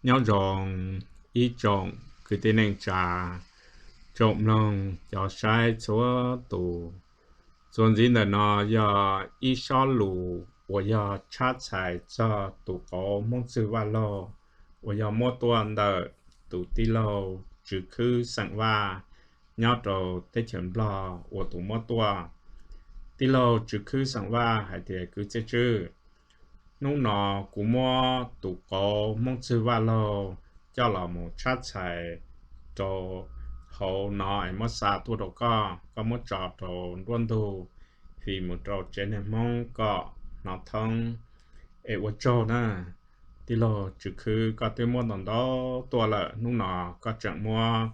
Nyob zoo ib tsoom kwv tij neej tsa, tsoom mloog cov saib txhua tus. Txuas ntxiv ntawm no yog ib sob lus uas yog tshab txhais txog tus qauv Hmoob Txwg Vaj Laug uas yog muab tuaj ntawm tus tij laug Tswv Khwb xeem Vaj nyob rau teb chaws Nplog uas tus muab tuaj. Tij laug Tswv Khwb xeem Vaj hais tias, kwv tij Tswv, hnub no kuv muab tus qauv Hmoob Txwg Vaj Laug coj los mus tshab txhais rau hauv no es muab xa tuaj rau koj, koj muab tso rau nruab ntug fim mus rau tsev neeg Hmoob kom hnov thoob. Es ua tsaug na, tij laug Tswv Khwb, koj twb muab ntau ntau tuaj lawm, hnub no koj tseem muab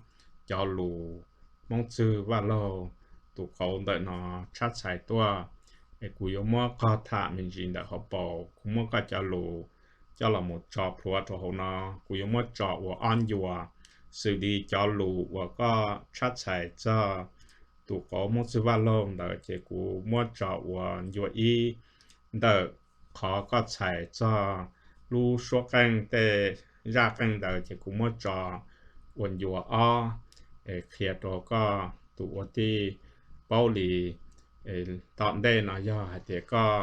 cov lus Hmoob Txwg Vaj Laug tus qauv ntawm no tshab txhais tuaj, es kuv yuav muab qog tham me ntsis ntawm hauv paus. Kuv muab koj cov lus coj los mus tso plhuav rau hauv no, kuv yuav muab tso ua ob ncua, xws li cov lus uas koj tshab txhais txog tus qauv Hmoob Txwg Vaj Laug ntawd ces kuv muab tso ua ncua ib, ntawm qhov koj txhais txog lub suab qeej tej zaj qeej ntawd ces kuv muab tso ua ncua ob, es qhia rau koj tus ua tij paub li. Tom ntej no yog hais tias koj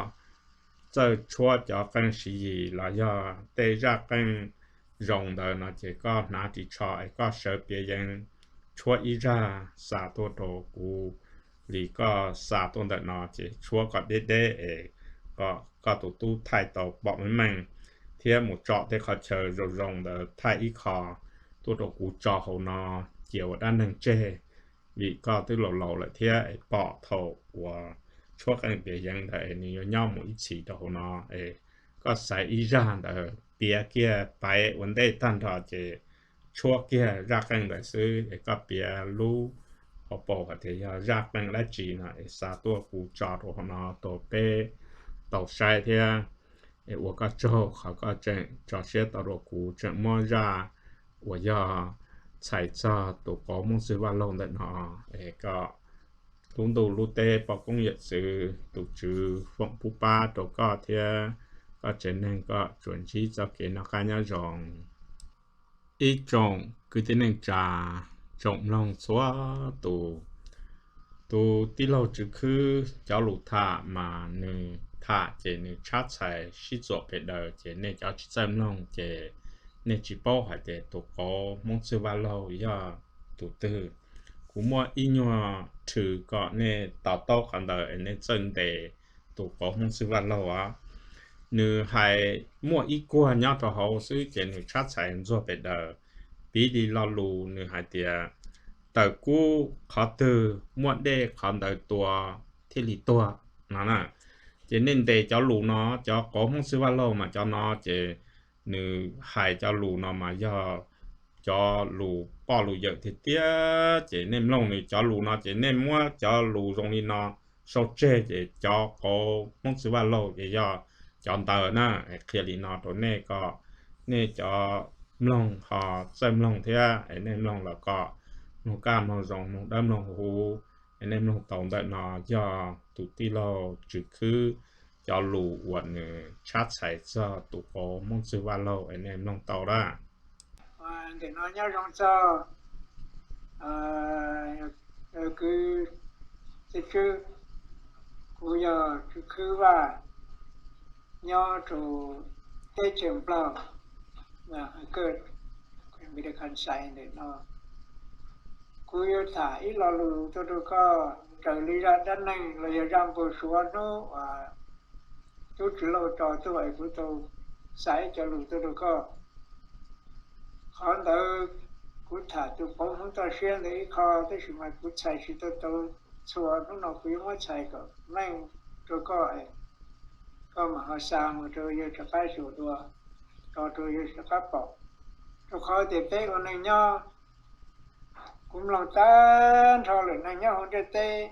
txawj tshuab cov qeej siv yis los yog tej zaj qeej zoo ntawd no ces koj hnav ris tsho es koj sawv piav yeeb tshuab ib zaj xa tuaj rau kuv li koj xa tuaj ntawm no, ces tshuab kom deb deb es koj tus tub thaij tau pom meej meej, thiab mus tsom tej qhov chaw zoo zoo ntawd thaij ib qho tuaj rau kuv tso hauv no cia ua dab neeg tseg, vim koj twb laus laus lawm thiab es pom thaum uas tshuab qeej piav yeeb ntawd es nws yuav nyob mus ib txhis rau hauv no. Es koj xaiv ib zaj ntawd piav kiag paiv ua ntej tag nrho ces tshuab kiag zaj qeej ntawd xwb es koj piav lub hauv paus hais tias yog zaj qeej dab tsi no es xa tuaj kuv tso rau hauv no rau peb tau saib thiab. Es ua koj tsaug qhov koj tseem tso siab tau rau kuv tseem muab zaj uas yog txhais txog tus qauv Hmoob Txwg Vaj Laug ntawm no es kom lub ntuj lub teb poj koob yawm txwv tus Tswv foom pub pab rau koj thiab koj tsev neeg kom tsuas ntsib txoj kev noj qab nyob zoo. Ib tsoom kwv tij neej tsa, tsoom mloog txhua tus, tus tij laug Tswv Khwb cov lus tham mas nws tham ces nws tshab txhais sib txuam pes daws ces nej cov tsis txawj mloog ces nej tsis paub hais tias tus qauv Hmoob Txwg Vaj Laug yog tus twg. Kuv muaj ib nyuag rhwv kom nej to taub qhov ntawd es nej txawj ntes tus qauv Hmoob Txwg Vaj Laug os. Nws hais muaj ib kuag nyob rau hauv xwb ces nws tshab txhais ntxuag pes daws. Piv li lo lus nws hais tias, tawm kub qhov twg muaj dej qhov ntawd tua thiaj li tuag no na. Ces nej ntes cov lus no, cov qauv Hmoob Txwg Vaj Laug mas cov no ces nws hais cov lus no mas yog cov lus poj lus yawm tiag tiag ces nej mloog nws cov lus no ces nej muab cov lus zoo li no sau tseg ces cov qauv Hmoob Txwg Vaj Laug ces yog cov ntawd na. Qhia li no rau nej kom nej cov mloog ho txawj mloog thiab es nej mloog los kom mloog kaj mloog zoo mloog dawb mloog huv. Es nej mloog tau ntawm no yog tus tij laug Tswv Khwb cov lus uas nws tshab txhais txog tus qauv Hmoob Txwg Vaj Laug es nej mloog tau lawm. Ntawm no nyob zoo txog kwv tij Tswb, kuv yog Tswv Khwb Vaj nyob rau teb chaws Nplog, American side ntawm no. Kuv yuav tham ib lo lus tuaj rau koj raws li zaj dab neeg los yog zaj npau suav hnub uas tub Tswv Lauj tso tuaj es kuv tau xa ib co lus tuaj rau koj. Qhov ntawd kuv tham tus qauv Hmoob toj siab ntawd ib qho, tab sis mas kuv txhais tsis tau tau txhua, hnub no kuv yuav muab txhais kom meej rau koj, koj mam ho xa mus rau yawg rov qab xyuas dua, tso rau yawg rov qab pom. Rau qhov tias peb ua neeg nyob, kuv mloog tag nrho lwm neeg nyob hauv ntiaj teb,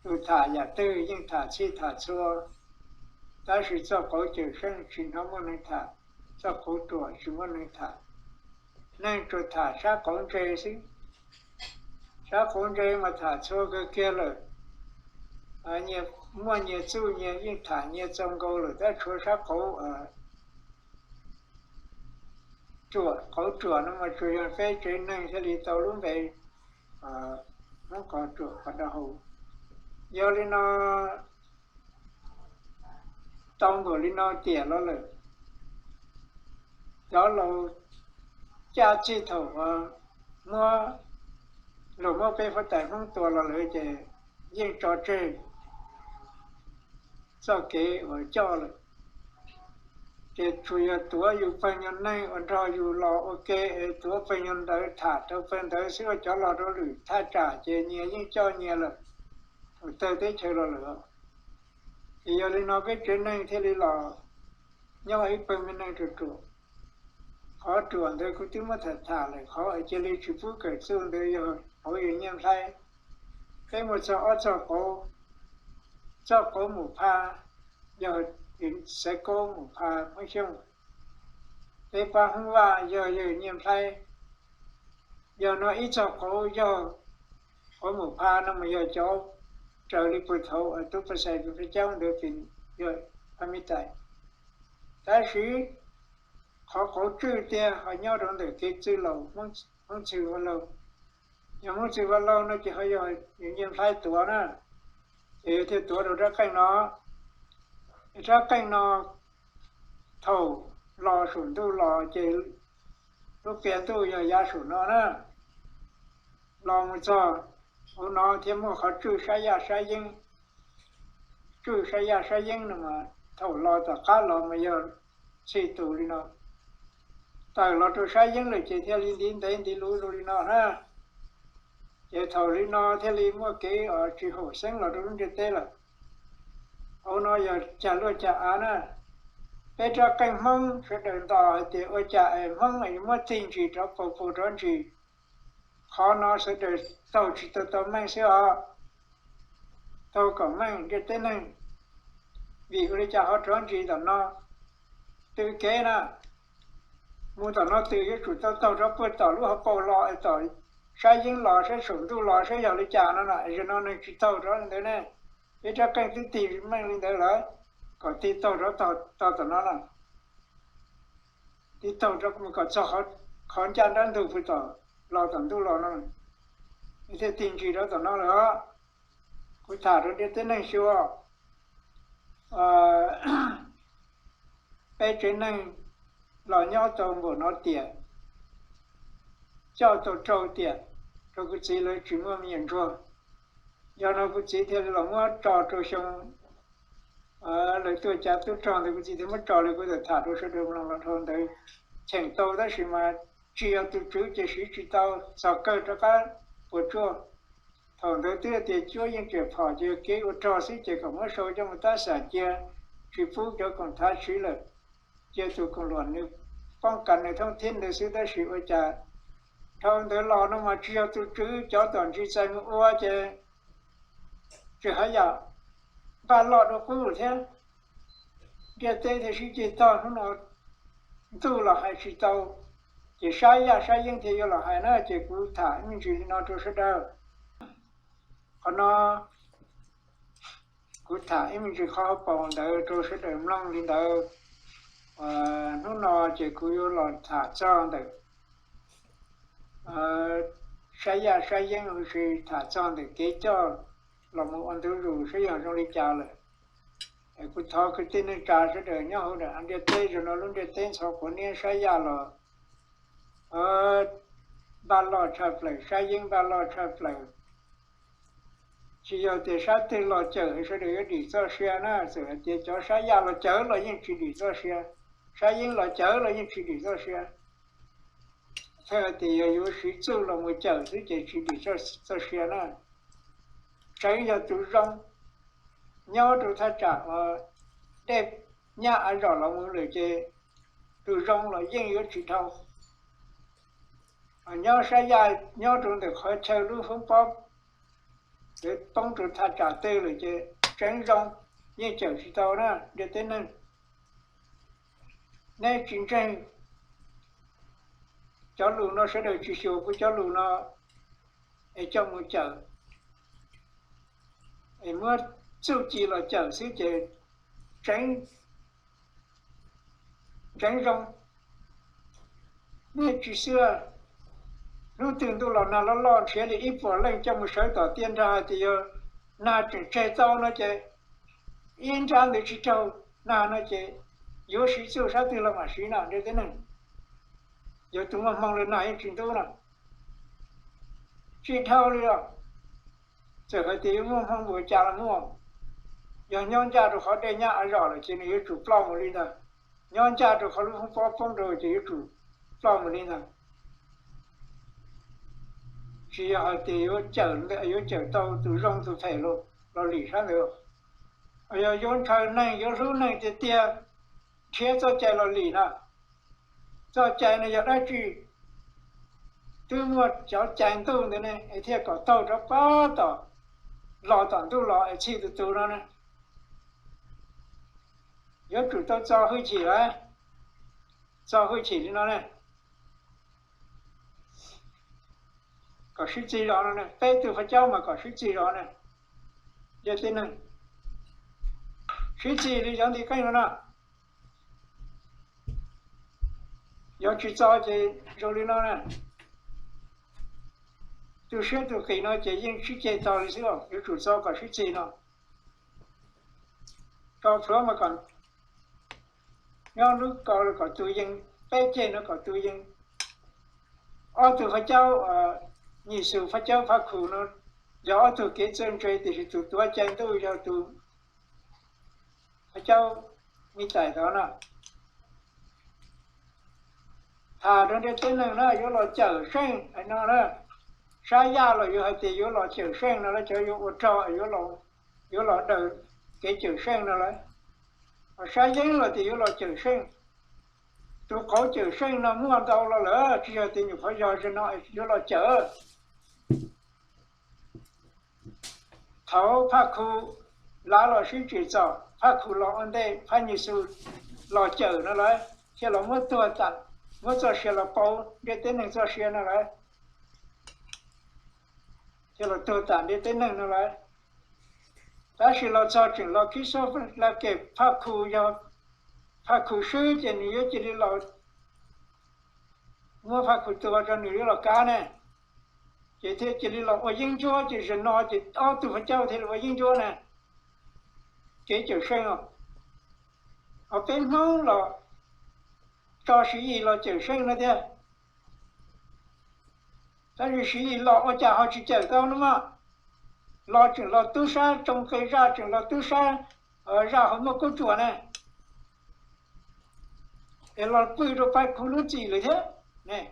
tus tham yam twg yeej tham txhij tham txhua, tab sis txoj qauv cawm seej tsis hnov muaj neeg tham, txoj qauv ruam tsis muaj neeg tham. Neeg tsuas tham sab qauv ntse xwb. Sab qauv ntse mas tham txhua kawg kiag lawm. Muaj nyias txuj nyias yeej tham nyias txaus nkaus lawm, tab tshuav sab qauv ruam, qauv ruam no mas tsuas yog peb tsev neeg thiaj li tau lub npe Hmoob qauv ruam qauv dawb huv. Yog li no tau npaum li no tiam los lawm, cov laus caj txij thaum uas muab, luag muab peb huab tais Hmoob tua los lawm ces yeej tso tseg txoj kev uas coj lawm. Ces tsuas yog tuav yus pawg nyuag neeg uas nrog yus los ua ke es tuav pawg nyuag ntawd tham rau pawg ntawd xwb, ua cov los rau lwm thaj tsam ces nyias yeej coj nyias lawm, thaum tawg teb chaws los lawm. Ces yog li no peb tsev neeg thiaj li los nyob ib pawg me neeg ruam ruam. Qhov ruam ntawd kuv twb muab tham tham lawm, qhov uas cia li tsis pub kawm txuj ntawd yog hauv yus Nyiaj Nplhaib. Peb muaj txog ob txoj qauv, txoj qauv Mum Pha yog yus Xaiv Kaub Mum Pha Hmoob Xyooj, peb pab Hmoob Vaj yog yawg Nyiaj Nplhaib. Yog no ib txoj qauv yog qauv Mum Pha no mas yog cov raws li puag thaum uas Tub Paj Xais Paj Caub ntawd yog pab me tais. Tab sis qhov qauv tswj tiag ho nyob rau ntawm kev txwj laus Hmoob Txwj Vaj Laug. Yog Hmoob Txwj Vaj Laug no ces ho yog yus Nyiaj Nplhaib tuav na, ces yus thiaj tuav rau rab qeej no. Rab qeej no thaum los saum ntuj los ces lub qias ntuj yog yav saum no na, los mus txog hauv no thiab muaj qhov tswj sab yaj sab yeeb. Tswj sab yaj sab yeeb no mas thaum los tom qab los mas yog txhij tus li no, tawm los rau sab yeeb lawm ces thiaj li ntiv ntev ntiv luv zoo li no na. Ces thaum li no thiaj li muaj kev tsis haum xeeb los rau lub ntiaj teb lawm. Hauv no yog cag luaj cag av na. Peb rab qeej Hmoob sawv daws ntos hais tias ua cas es Hmoob es muab tig ntsis rov paug paug rov ntsis. Qhov no sawv daws taug tsis tau tau meej xwb os, taug kom meej ntiaj teb neeg. Vim ua li cas ho rov ntsis tom no? Tw kev na, mus tom no tw yuav tsum tau taug rov puag tom lub hauv paus los es tom sab yeeb los saib saum ntuj los saib yog li cas no na. Zaum no neeg tsis taug rov li ntawd ne, peb rab qeej twb tig meej li ntawd lawm, kom tig taug rov tog tom no na. Tig taug rov mus kom txog qhov ncaj nrab ntug puag tom, los tom ntuj los no, thiaj tig ntsis rov tom no lawm os. Kuv tham rau ntiaj teb neeg xyuas, peb tsev neeg los nyob tau npaum no tiam, coj tau rau tiam, rau kuv txiv lawv tsis muaj me nyuam ntsuag. Yog no kuv txiv thiaj li los muab tso rau xyoo lawv tuaj cav tub rog ntawd, kuv txiv thiaj muab tso li kuv tau tham rau sawv daws mloog los dhau ntawd. Cheem tau tab sis mas tsis yog tus tswv ces siv tsis tau, txog kawg rov qab puas tsuaj. Thaum ntawd twb tias cuab yeej tseem phom ces yog kev ua rog xwb ces kom muab sau coj mus tab xam cia, tsis pub cov koom thav siv lawm, cia tus koom luam nws poob kas nws thoob thiab ntawd xwb. Tab sis ua cas dhau ntawd los no mas tsis yog tus tswv cov tom ntsis txais mus ua ces tsis hais yam npaj loj dua qub thiab. Ntiaj teb thiaj sib ceg tog hnub no, ntuj los hais tsis tau, ces sab yaj sab yeeb thiaj yuav los hais na. Ces kuv tham ib me ntsis li no rau sawv daws. Qhov no kuv tham ib me ntsis qhov paus ntawd rau sawv daws mloog li ntawd. Hnub no ces kuv yuav los tham txog ntawm sab yaj sab yeeb huv si, tham txog ntawm kev coj los mus ua ntu zus saib yog zoo li cas lawm. Kuv thov kwv tij neej tsa sawv daws nyob hauv ntiaj teb, zaum no lub ntiaj teb ntxhov quav niab, sab yaj los npaj loj tshaj plaws, sab yeeb npaj loj tshaj plaws. Tsis yog tias sab twg los cawm sawv daws yuav dim txoj sia na, txawm hais tias cov sab yaj los cawm los yeej tsis dim txoj sia, sab yeeb los cawm los yeej tsis dim txoj sia. Txhais hais tias yog yuav siv txuj los mus cawm xwb ces tsis dim txoj sia na. Tseev yog tus zoo, nyob rau thaj tsam uas dej nyab av zom los mus lawm ces tus zoo los yeej yuav tsis dhau. Nyob sab yaj nyob rau ntawm qhov chaw lub foob pob, poob rau thaj tsam twg lawm ces tseev zoo yeej cawm tsis tau na. Ntiaj teb neeg, neb tsis ntseeg cov lus no, sawv daws tsis xyuas kuv cov lus no es coj mus cawm, es muab txuj ci los cawm xwb ces tseev, tseev zoo. Nej tsis xwb, hnub twg ntuj los nag loj loj nrhiav li ib puas leej coj mus sawv tom tiaj nrag hais tias yog nag tseem tseg tau no ces ib nrab ntawd tsis raug nag no ces yuav siv txuj sab twg los mam siv no. Ntiaj teb neeg, yog tus muaj hmoo li nag yeej tsis ntub no. Tsis dhau li os. Txawm hais tias yuav muaj hmoo npaum cas los muaj, yog nyob ncaj rau qhov dej nyab av zom lawm ces nws yuav tsum ploj mus li ntag. Nyob ncaj rau qhov lub hoob pob poob rau ces yuav tsum ploj mus li ntag. Tsis yog hais tias yuav cawm, yuav cawm tau tus zoo tus phem los lim sab ntawd. Yog yuav ntshaw neeg yuav hlub neeg tiag tiag, nrhiav txoj cai los lim na. Txoj cai no yog dab tsi? Twb muaj cov cai ntuj ntawd ne es thiaj kom taug rov pab tom, los tom ntuj los es txhij tus tus no ne. Yuav tsum tau txo hwj chim lawm. Txo hwj chim li no ne, kom sib txig zos no ne, peb tug faj caub mas kom sib txig zos ne. Ntiaj teb neeg, sib txig li cov ntiv qeej no na. Yog tsis txo ces zoo li no na, tu siab tu qis no ces yeej sib ceg tog li xwb os. Yuav tsum txo kom sib txig no. Tso plhuav mas kom nyob lub ko kom tus yees, peb ceg no kom tus yees. Ob tug faj caub, Nyi Xus faj caub Phaj Khum no yog ob tug kev txawj ntse, tiam sis tus tuav cai ntuj yog tus faj caub Mis Tais tod no. Tham rau ntiaj teb neeg na, yuav los cawm seej hais no na. Sab Yaj los yuav hais tias yuav los cawm seej no lawm, cov yuav ua rog yuav los daws kev cawm seej no lawm. Sab Yeeb los tias yuav los cawm seej. Tus qauv cawm seej no muaj ntau los lawm, tsis yog tias nyuam qhuav yog zaum no yuav los cawm. Thaum Phaj Khum lav los sib tsim txom, Phaj Khum los ua ntej, Phaj Nyi Xus los cawm no lawm, thiaj los muab tuag tas, muab txoj sia los pauv ntiaj teb neeg txoj sia no lawm, thiaj los tuag tas ntiaj teb neeg no lawm. Tab sis los txog tseem los khib suab la kem Phaj Khum, yog Phaj Khum swb ces nws yuav cia li los muab Phaj Khum tua rau nws yuav los kab ne, ces thiaj cia li los ua yeeb ncuab, ces zaum no ces ob tug faj caub thiaj li ua yeeb ncuab na. Kev cawm seej os. Ho peb Hmoob los tso Siv Yis los cawm seej no tiag. Tab sis Siv Yis los ua cas ho tsis cawm tau no mas, los tseem los tub sab tsoo qe zaj, tseem los tub sab zaj hauv muaj kub tsuas na, es los pw rau Phaj Khum lub txim lawm thiab.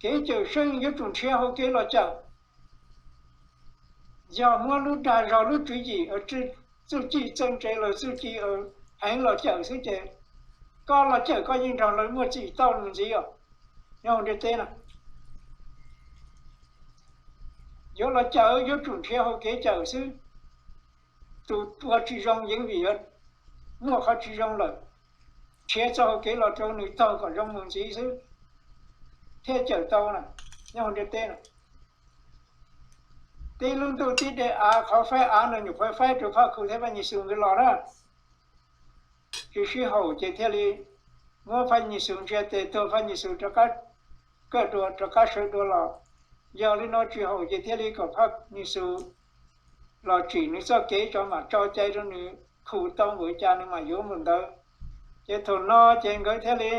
Kev cawm seej yuav tsum nrhiav hauv kev los cawm. Yog muab lub dag zog lub tswv yim, txuj ci txawj ntse los txuj ci heev los cawm xwb ces koj los cawm koj yeej nrog lawv muaj txim tau mus ntxiv os. Nyob hauv ntiaj teb no, yuav los cawm yuav tsum nrhiav hauv kev cawm xwb. Tus ua tsis zoo yeej vim muaj qhov tsis zoo lawm, nrhiav txoj hauv kev los rau nws taug kom zoo mus ntxiv xwb, thiaj cawm tau na. Nyob hauv ntiaj teb no, tib lub ntuj tib dej av, qhov faib av no nyuam qhuav faib rau Phaj Khum thiab Phaj Nyi Xus nkawd los na. Tsis sib haum ces thiaj li muab Phaj Nyi Xus ntsia tes tuag, Phaj Nyi Xus rov qab kaj dua, rov qab sawv dua los. Yog li no tsis haum ces thiaj li kom Phaj Nyi Xus los tsim nws txoj kev tso, mam tso cai rau nws, Khum tau npaum cas nws mam yuav npaum ntawd. Ces thaum no ces nkawd thiaj li,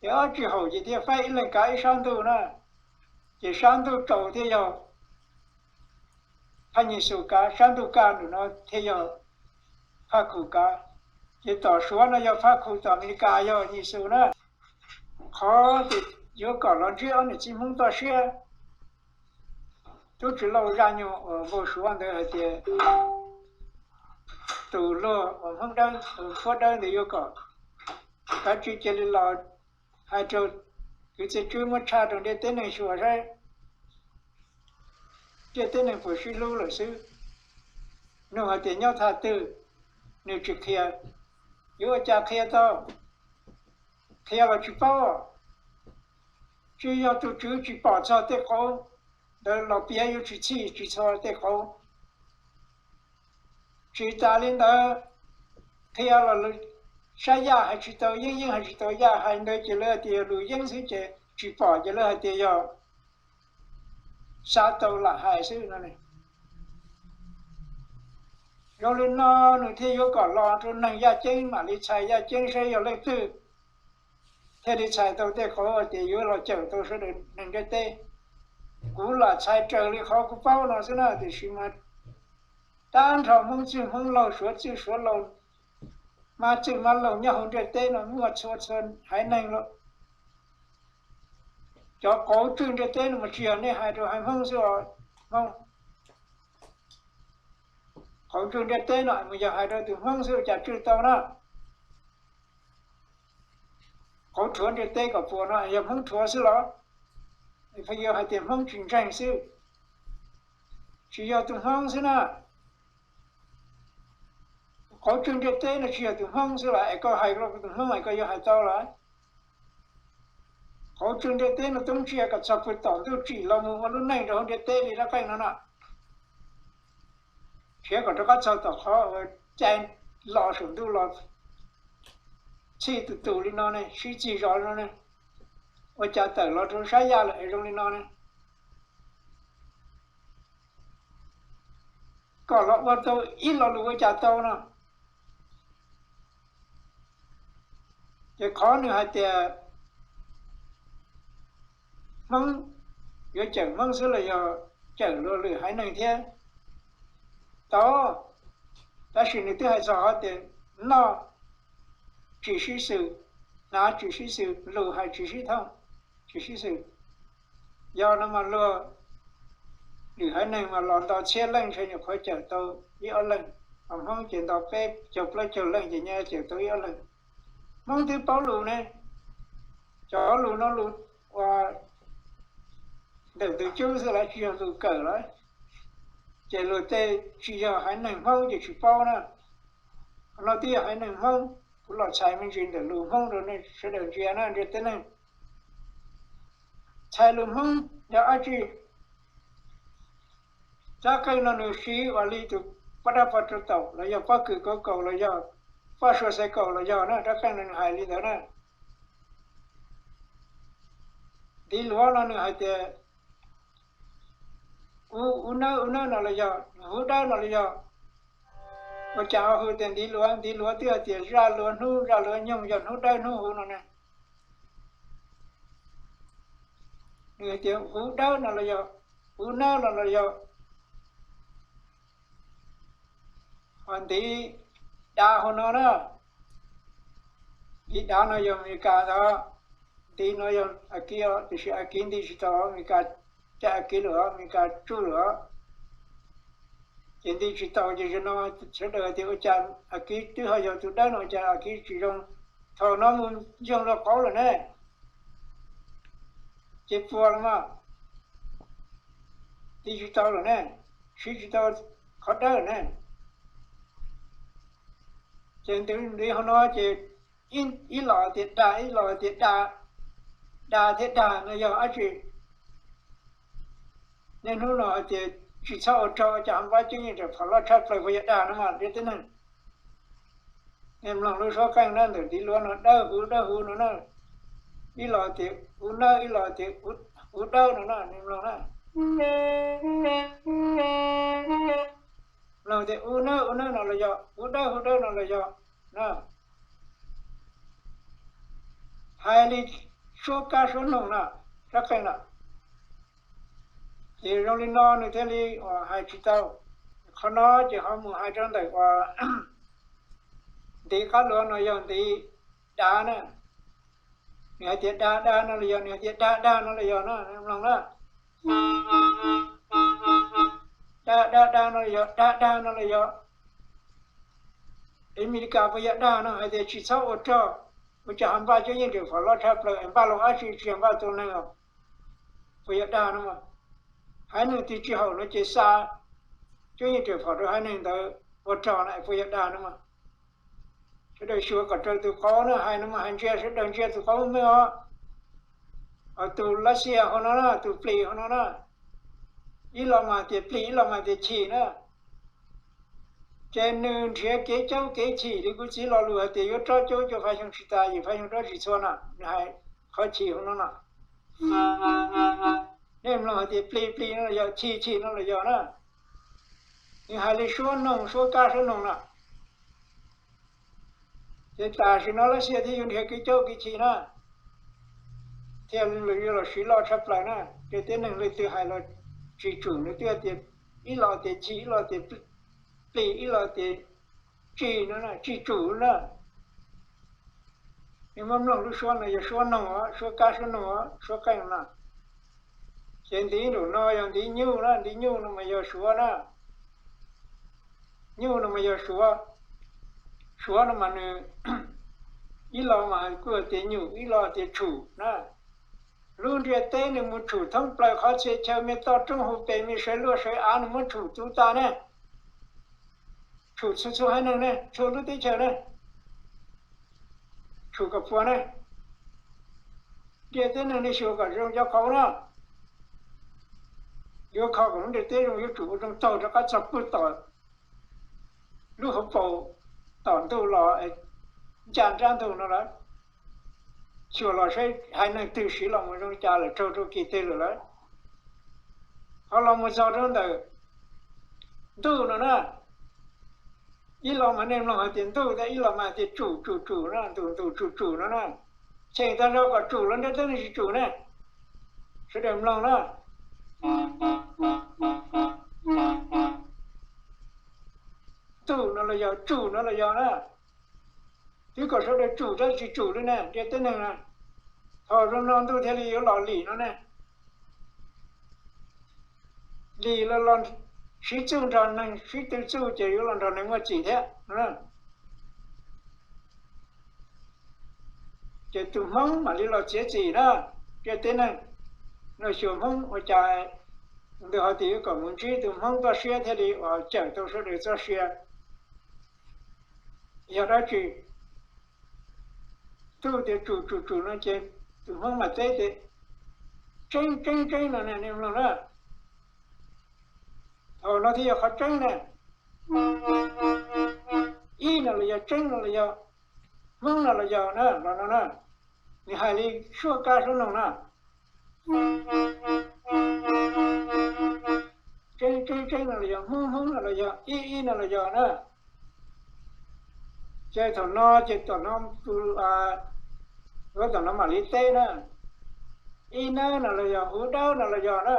ces ob tsis haum ces thiaj faib ib leeg kav ib sab ntuj na. Ces sab ntuj tsaus thiaj yog Phaj Nyi Xus kav, sab ntuj kaj ntawm no thiaj yog Phaj Khum kav. Ces tom Suav no yog Phaj Khum, tom Amelikas yog Nyi Xus na. Qhov tias yuav kom los ntsib ob niam txiv Hmoob toj siab, tub Tswv Lauj Zaj Nyuag uas npau suav ntawd hais tias tus luag uas Hmoob Dawb, Suav Dawb ntawd yuav kom kav tsij cia li los hais rau kwv tij Tswv muab tshaj rau ntiaj teb neeg xyuas saib ntiaj teb neeg puas sib hlub lawm xwb. Nug hais tias nyob thaj twg, nws tsis qhia, yuav ua cas qhia tau? Qhia los tsis paub. Tsis yog tus Tswv tsis pom txog tej qauv ntawd los piav yuav tsis txhij tsis txhua tej qauv. Tsis tas li ntawd, qhia los Sab yaj hais tsis tau, yeeb yeeb hais tsis tau, yaj hais ntawd ces lawv hais tias yog lus yeeb xwb ces tsis pom ces lawv hais tias yog xav tau lam hais xwb no. Zoo li no nws thiaj yuav kom los rau neeg yaj ceeb mam li txhais yaj ceeb saib yog leej twg thiaj li txhais tau tej qhov tias yuav los cawm tau sawv daws neeg ntiaj teb. Kuv lam txhais raws li qhov kuv paub no xwb na, tiam sis mas tag nrho Hmoob txwj Hmoob laug, Suav txwj Suav laug, Mab txwj Mab laug nyob hauv ntiaj teb no muaj txhua txhua haiv neeg lawm. Cov qauv tswj ntiaj teb no mas tsis yog nej hais rau haiv Hmoob xwb os, Hmoob. Qauv tswj ntiaj teb no mas yog hais rau tus Hmoob xwb ua cas tswj tau na. Qauv rhuav ntiaj teb kom puas no yog Hmoob rhuav xwb los? Pheej yuav hais tias Hmoob tsis ntseeg xwb, tsis yog tus Hmoob xwb na. Qauv tswj ntiaj teb no tsis yog tus Hmoob xwb los es koj hais los tus Hmoob es koj yuav hais tau los? Qauv tswj ntiaj teb no toob tsiaj kom txog puag tom ntuj tsim los mus ua lub neej rau hauv ntiaj teb li rab qeej no na. Thiab kom rov qab txog tom qhov uas cai los saum ntuj los txhij tus tus li no ne, sib txig zos li no ne, ua cas tawm los rau sab yaj lawm es zoo li no ne. Kom los ua tau ib lo lus ua cas tau no. Ces qhov nws hais tias Hmoob yuav cawm Hmoob xwb los yog cawm luag lwm haiv neeg thiab? Tau, tab sis nws twb hais txog qhov tias noj tsis sib xws, hnav tsis sib xws, lus hais tsis sib thooj, tsis sib xws. Yog no mas luag lwm haiv neeg mas los nto txhiab leej ntshe nyuam qhuav cawm tau ib ob leeg, ho Hmoob ces nto peb caug plaub caug leej ces nyaj cawm tau ib ob leeg. Hmoob twb paub lus ne, cov lus no lus uas ntawm tus cub xwb lawm tsis yog lus kawm lawm. Ces luag tej tsis yog haiv neeg Hmoob ces tsis paub na. Qhov no twb yog haiv neeg Hmoob, kuv los txhais me ntsis ntawm lus Hmoob rau nej sawv daws ntsia na ntiaj teb neeg. Txhais lus Hmoob yog dab tsi? Rab qeej no nws siv ua li tus poj dab poj rau taum los yog pob kws kauv kaum los yog poj sua xaiv kaum los yog na, rab qeej no nws hais li ntawd na. Ntiv luav no nws hais tias u, u nawb, u nawb no los yog hu dawb no los yog. Ua cas ho hu tias ntiv luav? Ntiv luav twb hais tias zaj luav hnub, zaj luav nyoog, yog hnub dawb hnub huv no ne. Nws hais tias hu dawb no los yog, u nawb no los yog. Ho ntiv dav hauv no na, ntiv dav no yog Amelikas ntag, ntiv no yog Askiv os, tiam sis Askiv ntiv tsis tau, Amelikas caij Askiv lawm os, Amelikas tsuj lawm os. Ces ntiv tsis tau ces zaum no sawv daws tias ua cas Askiv twb ho yog tus dawb no ua cas Askiv tsis zoo, thaum no mus ntsoog luag qauv lawm ne. Ces puas los mas, ntiv tsis tau lawm ne, siv tsis tau qhov dawb lawm ne. Ces ntiv hauv no ces ib los tias dag, ib los tias dag, dag thiab dag no yog dab tsi? Niaj hnub no hais tias tsis txhob ua rog, cas ho npab coob yeej tseem phom loj tshaj plaws, puas yog dag no mas ntiaj teb neeg? Nej mloog lub suab qeej na, ntawm ntiv luav no dawb huv dawb huv no na. Ib los tias u nawb, ib los tias u dawb no na, nej mloog na. Mloog tias u nawb u nawb no los yog u dawb u dawb no los yog na. Hais li suab kab suab noog na, rab qeej na. Ces zoo li no nws thiaj li hais tsis tau. Qhov no ces ho mus hais rau ntawm uas ntiv qab luav no yog ntiv dav na. Nws hais tias dag dag no los yog, nws hais tias dag dag no los yog na, mloog na. Dag dag dag no los yog, dag dag no los yog. Amelikas puas yog dag no, hais tias tsis txhob ua rog, ua cas ho npaj coob yeej tseem phom loj tshaj plaws, npaj loo dab tsi tsis yog npaj tua neeg os. Puas yog dag no mas? Haiv neeg twg tsis haum no ces xa coob yeej tseem phom rau haiv neeg ntawd ua rog no es puas yog dag no mas? Sawv daws xyuas kom raws tus qauv na, hais no mas hais ntsia sawv daws ntsia tus qauv me os. Tus Lav Xias hauv no na, tus plis hauv no na, ib los mas tias plis, ib los mas tias chim na. Ces nws nrhiav kev caub kev chim li kuv txiv lo lus hais tias yuav rov caub cuaj fav xyoo tsis tas, yim fav xyoo rov tsis txhua no, nws hais qhov chim hauv no no. Nej mloog hais tias plig plig no los yog chim chim no los yog na. Nws hais li suab noog, suab kab suab noog no. Ces tam sim no lawv xiam thiab yuav nrhiav kev caub kev chim na, thiaj li yuav los siv loj tshaj plaws na. Ces tej neeg leej twg hais los tsis tsum, nws twb tias, ib los tias chim, ib los tias plig, ib los tias tsim no, tsis tsum na. Nej muab mloog lub suab no yog suab noog os, suab kab suab noog os, suab qeej no. Ces ntiv nraum no yog ntiv nyuj na, ntiv nyuj no mas yog suav na. Nyuj no mas yog suav. Suav no mas nws ib los mas kuj tias nyum, ib los tias tshum na. Lub ntiaj teb nws mus tshum thoob plaws qhov txhia chaw, me toj roob hauv pes, me sawv luaj sawv av nws muab tshum tu tas ne. Tshum txhua txhua haiv neeg ne, txhua lub teb chaws ne, tshum kom puas ne. Ntiaj teb neeg nej xyuas kom zoo cov qauv na, yuav kho kom lub ntiaj teb zoo yuav tsum ua zoo taug rov qab txog puag tom lub hauv paus, tom ntug los ncaj nrab ntug no lawm. Xyuas los saib haiv neeg twg siv los mus zoo cas lawm, raug rau kis twg lawm lawm. Ho los mus txog rau ntawm ntuj no na, ib los mas nej mloog hais tias ntuj, tab ib los mas hais tias tsum tsum tsum na, ntuj ntuj tsum tsum no na. Cheem tag zog kom tsum los ntiaj teb neeg tsis tsum ne. Sawv daws mloog na. Ntuj no los yog tsum no los yog na. Twb kom sawv daws tsum tab tsis tsum li ne, ntiaj teb neeg na. Thaum zoo no ntuj thiaj li yuav los lim no ne. Lim los los sib txuj nrog neeg, sib tw txuj ces yuav los nrog neeg muaj txim thiab. Ces tus Hmoob mam li los txiav txim na. Ntiaj teb neeg no xyuas Hmoob ua cas ntawd ho tias yuav kom mus ntsib tus Hmoob txoj sia thiaj li uas cawm tau sawv daws txoj sia. Yog dab tsi? Ntuj tias tsum tsum tsum no ces tus Hmoob mam teb tias tseeb tseeb tseeb no ne, nej mloog na. Thaum no thiaj yog qhov tseeb ne. Ib no los yog tseeb no los yog Hmoob no los yog na, los no na. Nws hais li suab kab suab noog na. Tseeb tseeb tseeb no los yog Hmoob, Hmoob no los yog ib ib no los yog na. Ces thaum no ces tom no tus, tom no mam li teb na. Ib nawb no los yog, huv dawb no los yog na.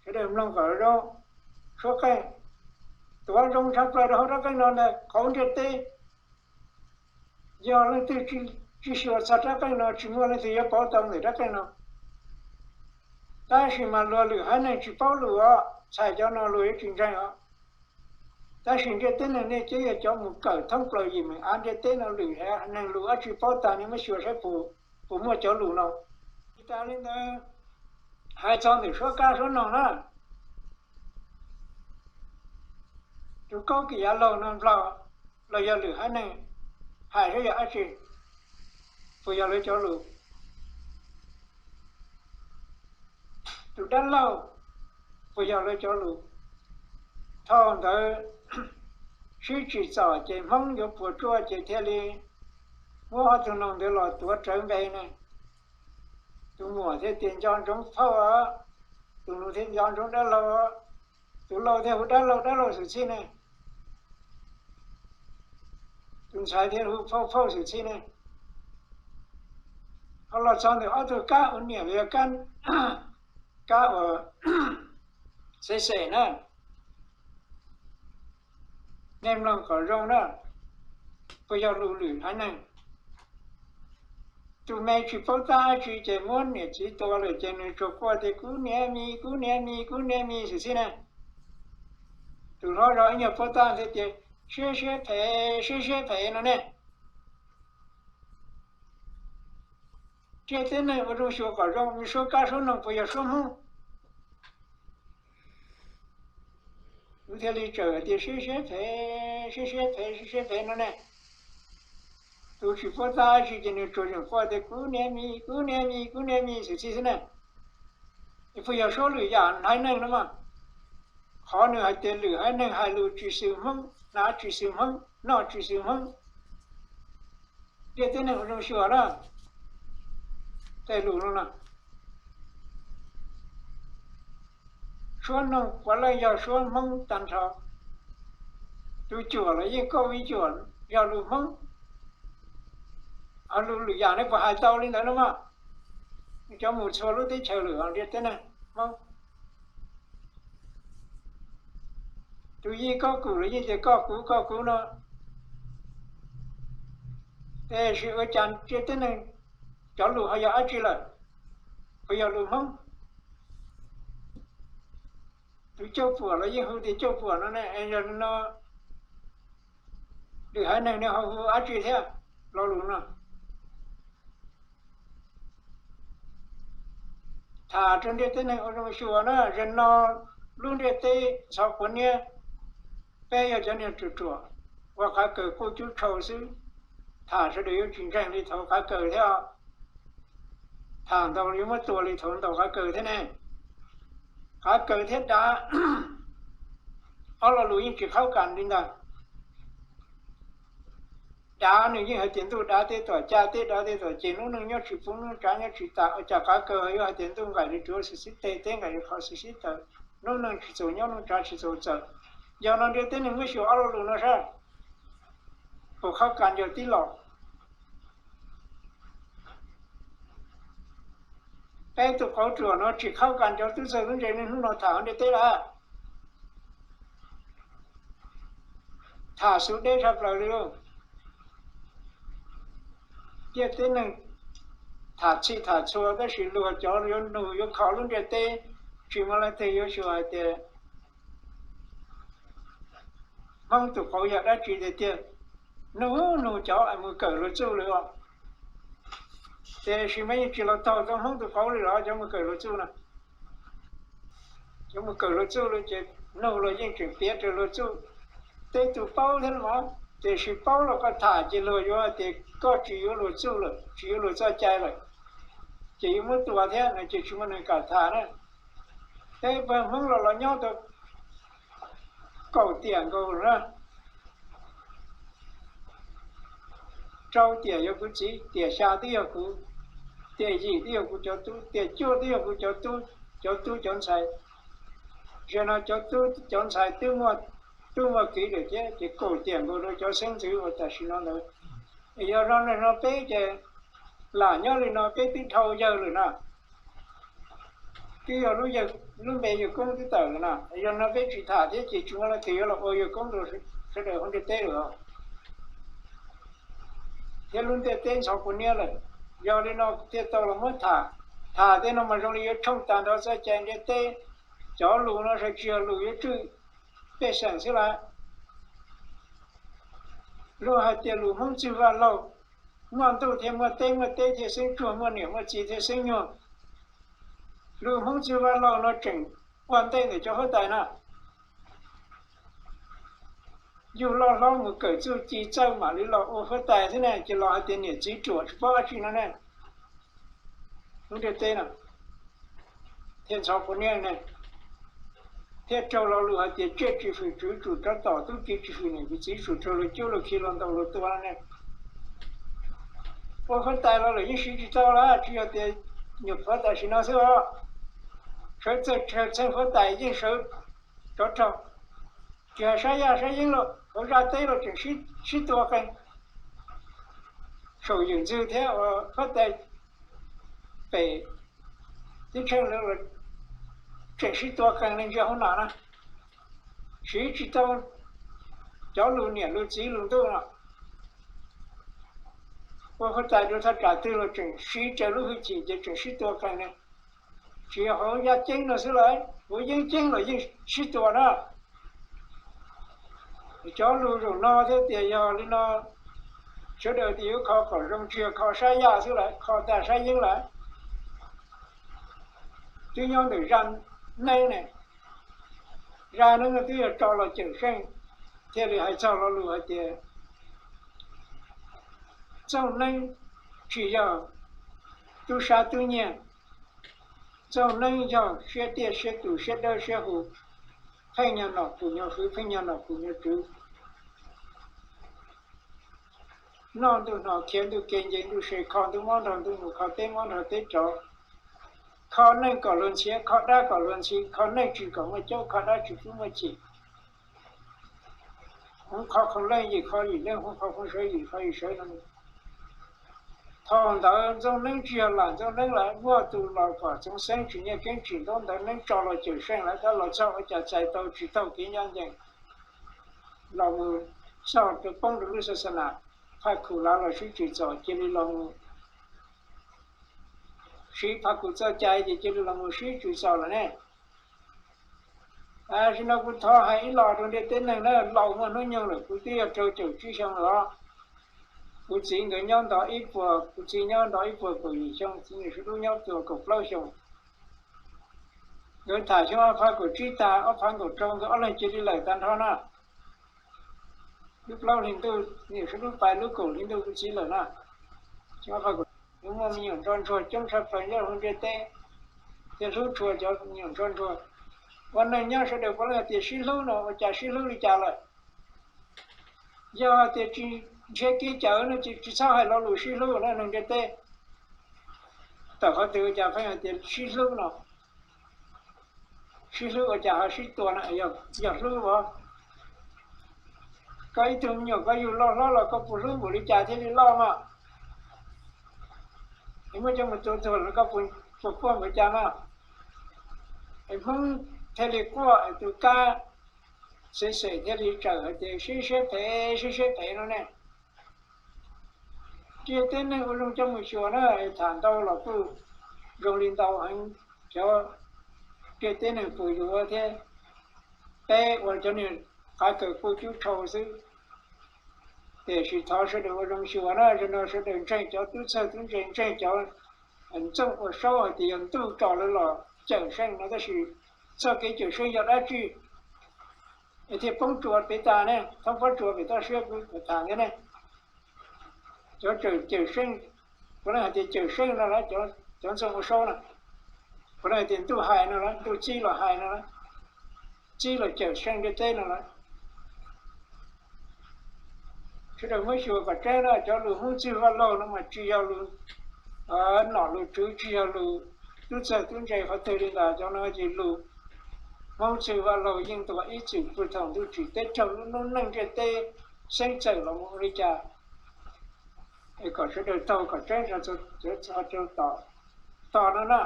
Sawv daws mloog kom zoo, suab qeej tuav zoo tshaj plaws rau hauv rab qeej no ntag, qauv ntiaj teb. Yog leej twg tsis xyuas txog rab qeej no, tsis muaj leej twg yuav paub tau ntawm rab qeej no. Tab sis mas luag lwm haiv neeg tsis paub lus os, txhais cov no luag yuav tsis ntseeg os. Tab sis ntiaj teb neeg nej ces yog cov mus kawm thoob plaws yim meem av ntiaj teb no, lwm haiv neeg lus dab tsi paub tag, nej muab xyuas saib puas muaj cov lus no. Tsis tas li ntawd, hais txog ntawm suab kab suab noog na, tus kaub kis yav laug no Nplog los yog lwm haiv neeg hais saib yog dab tsi, puas yog lawv cov lus? Tus dab laug puas yog lawv cov lus? Thaum ntawd sib tsim txom ces Hmoob yuav puas tsuaj ces thiaj li muab ob tug noog ntawd los tuav rawv npe ne. Tus muam thiaj tias nco ntsoov phauj os, tus nus thiaj nco ntsoov dab laug os, tus laus thiaj hu dab laug dab laug xwm txheej ne, tus ntxhais thiaj hu phauj phauj xwm txheej ne. Ho los txog ntawm ob tug kab ua niam los yog kab, kab uas xev xes na, nej mloog kom zoo na, puas yog lus lwm haiv neeg? Tus me tsis paub tab dab tsi ces muab niam txiv tua lawm ces nws tsuas quaj tias kub niam mis, kub niam mis, kub niam mis xwm txheej na. Tus hlob zog ib nyuag paub tab thiaj tias siab siab phem, siab siab phem no ne. Ntiaj teb neeg ua zoo xyuas kom zoo, suab kab suab noog puas yog suab Hmoob? Kuv thiaj li txawm hais tias siab siab phem, siab siab phem, siab siab phem no ne. Tus tsis paub tab dab tsi ces nws tsuas yeem quaj tias kub niam mis, kub niam mis, kub niam mis xwm txheej xwb ne. Es puas yog suab lwm yam haiv neeg no mas? Qhov nws hais tias lwm haiv neeg hais lus tsis xwm Hmoob, hnav tsis xwm Hmoob, noj tsis xwm Hmoob, ntiaj teb neeg ua zoo xyuas na. Tej lus no na, suab noog puav leej yog suab Hmoob tag nrho. Tus cuam los yeej koj ib cuam yog lus Hmoob. Ho lus lwm yam nej puas hais tau li ntawd no mas? Cov mus txhua lub teb chaws lwm ntiaj teb neeg Hmoob. Tus yij koj kuv los yeej tias koj kuv koj kuv no. Tiam sis ua cas ntiaj teb neeg cov lus ho yog dab tsi lawm? Puas yog lus Hmoob? Tus coj puam los yeej hu tias coj puam no ne, yog li no lwm haiv neeg nws ho hu dab tsi thiab? Lo lus no tham rau ntiaj teb neeg ua zoo xyuas na. Zaum no lub ntiaj teb ntxhov quav niab, peb yog cov niag ruam ruam, ua qav kaws quj cub tshau xwb, tham sawv daws yuav tsis ntseeg li thaum qav kaws thiab. Tham ntau yuav muab tua li thaum ntaus qav kaws thiab ne. Qav kaws thiab dav, ob lo lus yeej tsis qhaub kas li ntag. Dav nws yeej hais tias ntuj dav teb tom caj, teb dav teb tom ces, hnub neej nyob tsis puv hnub tsav nyob tsis tas. Ua cas qav kaws yuav hais tias ntuj nqaim li ruav xwm xib teg, teb nqaim li qhov xwm xib taws, hnub neej tsis txaus nyob hnub tsav tsis txaus txawm? Yog no ntiaj teb neeg muab xyuas ob lo lus no saib puas qhaub kas ncaus tib los. Peb tus qauv ruam no tsis qhaub kas ncaus tub txawg tub ntse niaj hnub no tham hauv ntiaj teb lawm. Tham xu deb tshaj plaws li lauj. Ntiaj teb neeg tham txhij tham txhua tab sis luag cov yuav nug yuav kho lub ntiaj teb, tsis muaj leej twg yuav xyuas hais tias Hmoob tus qauv yog dab tsi tiag tiag. Nug nug cov mus kawm luag txuj lawm os. Tiam sis mas yeej tsis los taug tau Hmoob tus qauv li los cov mus kawm luag txuj na. Cov mus kawm luag txuj lawm ces nug los yeej tseem piav raws luag txuj. Tej tus paub thiab los, tiam sis paub los koj tham ces luag yuav hais tias koj tsis yuav luag txuj lawm, tsis yuav luag txoj cai lawm, ces yuav muab tua thiab no ces tsis muaj neeg kam tham na. Peb pawg Hmoob los los nyob tau kaum tiam nkaus na. Rau tiam yog kuv txiv, tiam xya twb yog kuv, tiam yim twb yog kuv cov tub, tiam cuaj twb yog kuv cov tub, cov tub cov ntxhais. Zaum no cov tub cov ntxhais twb muaj tub muaj kiv lawm thiab ces kaum tiam nkaus rau cov xeeb ntxwv uas tam sim no ntawd. Yog no peb ces lam nyob li no peb twb dhau yawg lawm na. Twb yog lub yawg, lub npe yawg koob twb tawm lawm na. Yog no peb tsis tham thiab ces tsis muaj leej twg yuav los ua yawg koob rau sawv daws hauv ntiaj teb lawm os. Thiab lub ntiaj teb ntxhov kua niab lawm. Yog li no thiaj tau los muab tham. Tham tej no mas zoo li yuav tshooj tag nrho txoj cai ntiaj teb. Cov lus no tsis yog lus yuav tswj pej xeem xwb lawm. Luag hais tias lus Hmoob txwg vaj laug, muaj ntuj thiaj muaj teb, muaj teb thiaj xeeb tsuag, muaj niam muaj txiv thiaj xeeb nyuag. Lus Hmoob txwg vaj laug no tseem ua ntej ntawm cov huab tais na. Yug loj hlob mus kawm txuj ci txawj mam li los ua huab tais xwb ne, ces los hais tias niam txiv ruam tsis paub dab tsi no ne. Lub ntiaj teb no thiaj ntxhov kua niab ne, thiaj raug lo lus hais tias tsiaj tsis fwm tswv tsum rov tom, tub ki tsis fwm niam fwm txiv tsum raug luag cub luag khi luag ntaus luag tua ne. Ua huab tais los lawm yeej siv tsis tau lawm, tsis yog tias nyuam qhuav tam sim no xwb os. Sawv txawg txheej huab tais yeej sawv tsov rog, tsis hais sab yaj sab yeeb los hauv zaj teb los tseem sib tua qees. Saum yawm ntxwg thiab huab tais pem teb tsheej lawv tseem sib tua qees li ntsia hauv nam na, siv tsis tau cov lus niam lus txiv lus ntuj no. Ua huab tais rau thaj tsam twg los tseem siv raws lub hwj chim ces tseem sib tua qees ne. Tsis yog hauv yaj ceeb no xwb lawm, hauv yeeb ceeb los yeej sib tua na. Cov lus zaum no thiaj tias yog li no, sawv daws tias yuav kho kom zoo tsis yog kho sab yaj xwb lawm, kho tas sab yeeb lawm. Twb nyob ntawm zaj neeb ne, zaj neeb no twb yog tso los cawm seej, thiaj li hais txog lo lus hais tias txooj neeb tsis yog tub sab tub nyiag, txooj neeb yog siab tiaj siab tus siab dawb siab huv. Pheej yog nom kuv nyuag hwv, pheej yog nom kuv nyuag tswv. Noj ntuj hno, khiav ntuj ke, nce ntuj se, kho ntuj mob nrog ntuj mus, kho teb mob nrog teb rov, kho neej kom luag ntxhiav, kho dab kom luag ntxhi, kho neej tsis kom muaj caub, kho dab tsis pub muaj chim. Hmoov kho qhoo leej, yim kho yim leej, hmoov kho hmoov sawv, yim kho yim sawv no. Thaum ntawd Ntxoov Neeb tsis yog lam Ntxoov Neeb lawm, muaj tus los kom Txoov Xeeb tsis nyiaj keeb tsis ntaub ntawv neeb tso los cawm seej lawm, tab los txog ua cas txais tau tsis taug kev ncaj ncees, los mus txog rau poob rau lub xa xa nas, Phaj Khuv lav los sib tsim txom cia li los mus siv Phaj Khuv txoj cai ces cia li los mus sib tsim txom lawm ne. Tam sim no kuv thov hais ib los rau ntiaj teb neeg na, laus muaj hnub nyoog lawm, kuv twb yog rau caum tsib xyoo lawm os. Kuv txiv nkawd nyob nto ib puas, kuv txiv nyob nto ib puas kaum yim xyoo, txiv niam suav dub nyob ib puas kaum plaub xyoo. Nkawd tham xyoo ob phav kaum tsib tag, ob phav kaum rau nkawd ob leeg cia li lawm tag nrho na. Lub plaub hli ntuj, niam suav dub pais lub kaum hli ntuj kuv txiv lawm na. Xyoo ob phav kaum, nkawd muaj me nyuam ntsoj ntsuag coob tshaj plaws nyob hauv ntiaj teb, thiaj hlub tshua cov me nyuam ntsoj ntsuag. Ua neeg nyob sawv daws puav leej hais tias sib hlub no, ua cas sib hlub li cas lawm? Yog hais tias tsis nrhiav kev cawm no ces tsis txhob hais lo lus sib hlub na neeg ntiaj teb. Tawm qhov twg ua cas pheej hais tias sib hlub no? Sib hlub ua cas ho sib tua na? Yog hlub os, koj ib tug me nyuam koj yug loj hlob los koj puas hlub npaum li cas thiaj li loj mas? Es muab coj mus tua tuag los koj puas quaj npaum cas mas? Es Hmoob thiaj li quaj, es tus kab xev xwm thiaj li txawm hais tias sib siab phem, sib siab phem no ne. Ntiaj teb neeg ua zoo coj mus xyuas na, tham ntau los kuj zoo li ntau heev, cov ntiaj teb neeg puas yuav thiab. Peb ua cov niag qav kaws quj cub tshau xwb. Tiam sis thov sawv daws ua zoo xyuas na, zaum no sawv daws ntseeg cov tub txawg tub ntse, ntseeg cov ntxooj ua saub hais tias yog ntuj tso lawv los cawm seej no, tab sis txoj kev cawm seej yog dab tsi es thiaj poob tsuas pem tas ne? Thoob pob tsuas pem toj siab kuv tham thiab ne. Cov cawm seej, puav leej hais tias cawm seej no lawm, cov ntxooj ua saub na, puav leej hais tias ntuj hais no lawm, ntuj txib los hais no lawm, txib los cawm seej ntiaj teb no lawm. Sawv daws muab xyuas kom tseeb na, cov lus Hmoob txwg vaj laug no mas tsis yog lus nom lus tswv, tsis yog lus tub txawg tub ntse qhov twg li ntawd, cov no ces lus Hmoob txwg vaj laug yeej tuag ib txwm puag thaum ntuj tsim teb raug lub noob neej ntiaj teb xeeb txawm los mus ua li cas. Es kom sawv daws taug kom tseeb, tos no na,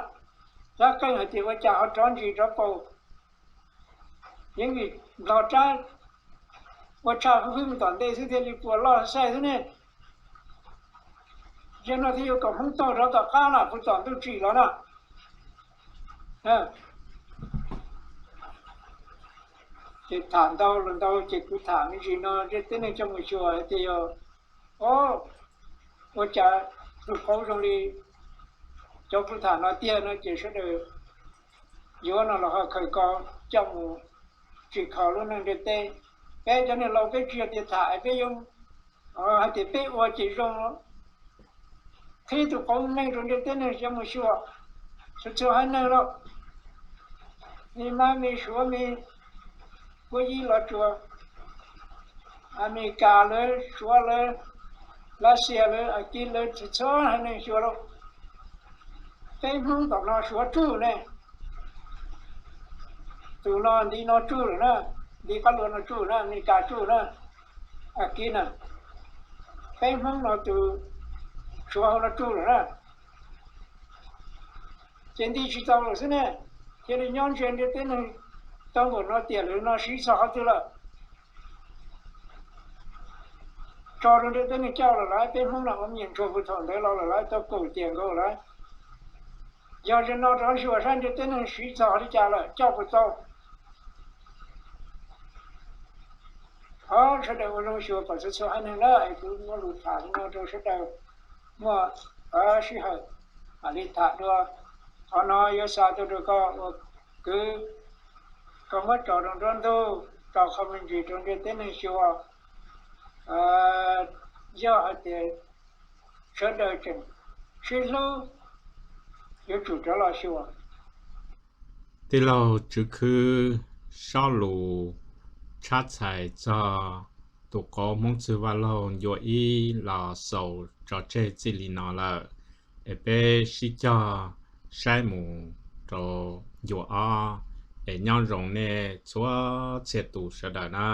rab qeej hais tias ua cas ho rov ntsis rov paus. Yeej vim nplog rab ua tshaj hwj hwb mus tom ntej xwb thiaj li puas loj xaij xwb ne. Yog no thiaj yuav kom Hmoob taug rov tom qab na, puag tom ntuj tsim los na. Ces tham ntau los ntau, ces kuv tham me ntsis no ntiaj teb neeg coj mus xyuas hais tias yog, o, ua cas tus qauv zoo li cov kuv tham no tiag no, ces sawv daws yuav no los ho khaws ko coj mus tsim kho lub neej ntiaj teb. Peb cov niag laus peb tsis yog tias tham, peb yuav hais tias peb ua ces zoo. Qhib tus qauv neeg rau ntiaj teb neeg coj mus xyuas, txhua txhua haiv neeg lauj, me mab me suav me puab yib los tsuas, Amelikas lawv, suav lawv, Lav Xias lawv, Askiv lawv, txhua txhua haiv neeg xyuas lauj. Peb Hmoob tom no suav tsuj ne. Tus no nti no tsuj lawm na, nti qab lua no tsuj na, Amelikas tsuj na, Askiv na. Peb Hmoob no tus suav hauv no tsuj lawm na. Ces nti tsis tau lawm xwb ne, cia li nyob ntsia ntiaj teb neeg tau npaum no tiam lawv no siv txog qhov twg lawm. Tso rau ntiaj teb neeg coj lawm lawm, peb Hmoob no ua me nyuam ntsuag puag thaum ntawd los lawm lawm, tau kaum tiam nkaus lawm. Yog zaum no rov xyuas saib ntiaj teb neeg siv txog li cas lawm, coj puas tau. Thov sawv daws ua zoo xyuas kom txhua txhua haiv neeg na, es kuv muab lus tham li no rau sawv daws muaj sij hawm mam li tham dua. Qhov no yuav xa tuaj rau koj ua kwv, koj muab tso rau nruab ntug, tso qhov me ntsis rau ntiaj teb neeg xyuas. Yog hais tias sawv daws tseem sib hlub, yuav tsum rov los xyuas. Tij laug Tswv Khwb, Sob lus tshab txhais txog tus qauv Hmoob Txwg Vaj Laug ncua ib los xaus tso tseg txij li no lawm, es peb sib cog saib mus rau ncua ob, es nyob zoo nej txhua txhia tus sawv daws na.